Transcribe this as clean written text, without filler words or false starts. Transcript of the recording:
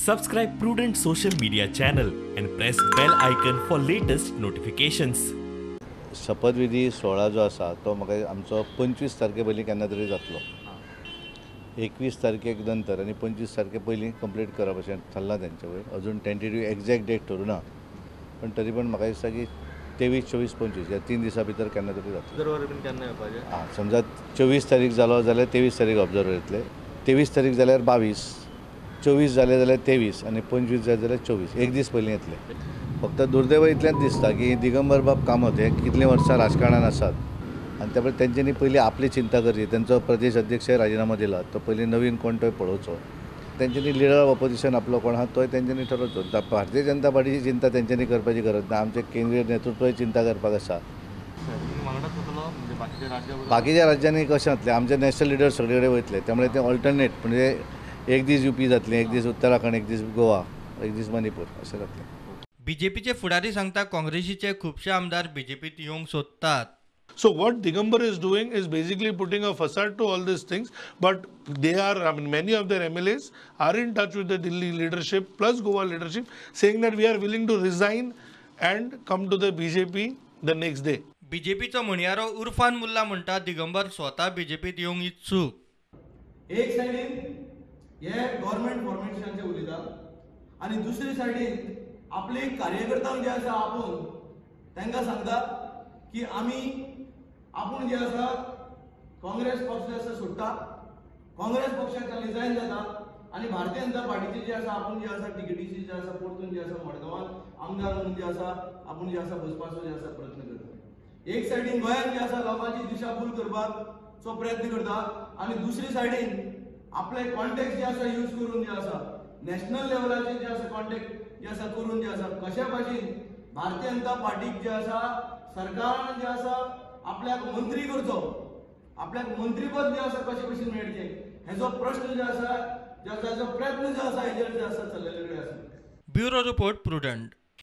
Subscribe Prudent social media channel and press bell icon for latest notifications. शपथविधी सोहळा जो आसा तो म्हाका आमचो 25 तारखे पयलीं केन्ना तरी जातलो. 21 तारखेक नंतर आनी 25 तारखे पयलीं कंप्लीट करप अशें थारलां तेंचे वयर. अजून टेंटेटीव एग्जॅक्ट डेट ठरूं ना, पण तरी पण म्हाका दिसता की 23, 24, 25 ह्या 3 दिसां भितर केन्ना तरी जातलो. आं, समजा 24 तारीख जालो जाल्यार 23 तारीख ऑब्जर्वर येतले, 23 तारीख जाल्यार 22, 24 जाले जाल्यार 23 आनी 25 जाले जाल्यार 24, एक दीस पयलीं येतले. फक्त दुर्दैव इतलेंच दिसता की दिगंबर बाब कामत हे कितलीं वर्सां राजकारणान आसात आनी त्या प्रमाणे तेंच्यांनी पयलीं आपली चिंता करची. तेंचो प्रदेश अध्यक्ष राजिनामो दिला, तो पयलीं नवीन कोण तोय पळोवचो. तेंच्यांनी लिडर ऑफ ऑपोजिशन आपलो कोण आहा तोय तेंच्यांनी ठरोवचो. भारतीय जनता पार्टीची चिंता तेंच्यांनी करपाची गरज ना, आमचें केंद्रीय नेतृत्वय चिंता करपाक आसा. बाकीच्या राज्यांनी कशें जातलें, आमचे नॅशनल लिडर सगळे कडेन वयतले, त्यामुळे ते ऑल्टरनेट म्हणजे एक दीस युपी जातलें, एक दीस उत्तराखंड, एक दीस गोवा, एक दीस मणिपूर अशें जातलें. बीजेपीचे फुडारी सांगता काँग्रेसीचे खुबशे आमदार बीजेपीत येवंक सोदतात. So what Digambar is doing is basically putting a facade to all these things, but they are, I mean, many of their MLAs are in touch with the Delhi leadership plus Goa leadership, saying that we are willing to resign and come to the BJP the next day. बीजेपीचो म्हणयारो Irfan मुल्ला म्हणटा दिगंबर स्वता बीजेपीत येवंक इत्सूक. एक सायडीन हे government फॉर्मेशनाचे उलयता आनी दुसरे सायडीन आपले कार्यकर्त्यांक जे आसा आपोवन तांकां सांगता की आमी आपूण जे आसा काँग्रेस पक्ष जे आसा सोडटा, काँग्रेस पक्षाक रिजायन जाता आनी भारतीय जनता पार्टीचे जे आसा आपूण जे आसा तिकेटीचे जे आसा परतून जे आसा मडगांवान आमदार म्हणून जे आसा आपूण जे आसा बसपाचो जे आसा प्रयत्न करता. एक सायडीन गोंयांत जे आसा लोकांची दिशाभूल करपाचो प्रयत्न करता आनी दुसरी सायडीन आपले कॉन्टेक्ट जे आसा यूज करून जे आसा नॅशनल लेवलाचे जे आसा कॉन्टेक्ट जे आसा करून जे आसा कशा भाशेन भारतीय जनता पार्टीक जे आसा सरकारान जे आसा आपल्याक मंत्री करचो, आपल्याक मंत्रीपद जे आसा कशे भशेन मेळचें हेजो प्रश्न जे आसा, ज्या प्रयत्न जे आसा हेजेर जे आसा चल्लेले कडेन आसा. Bureau report, Prudent.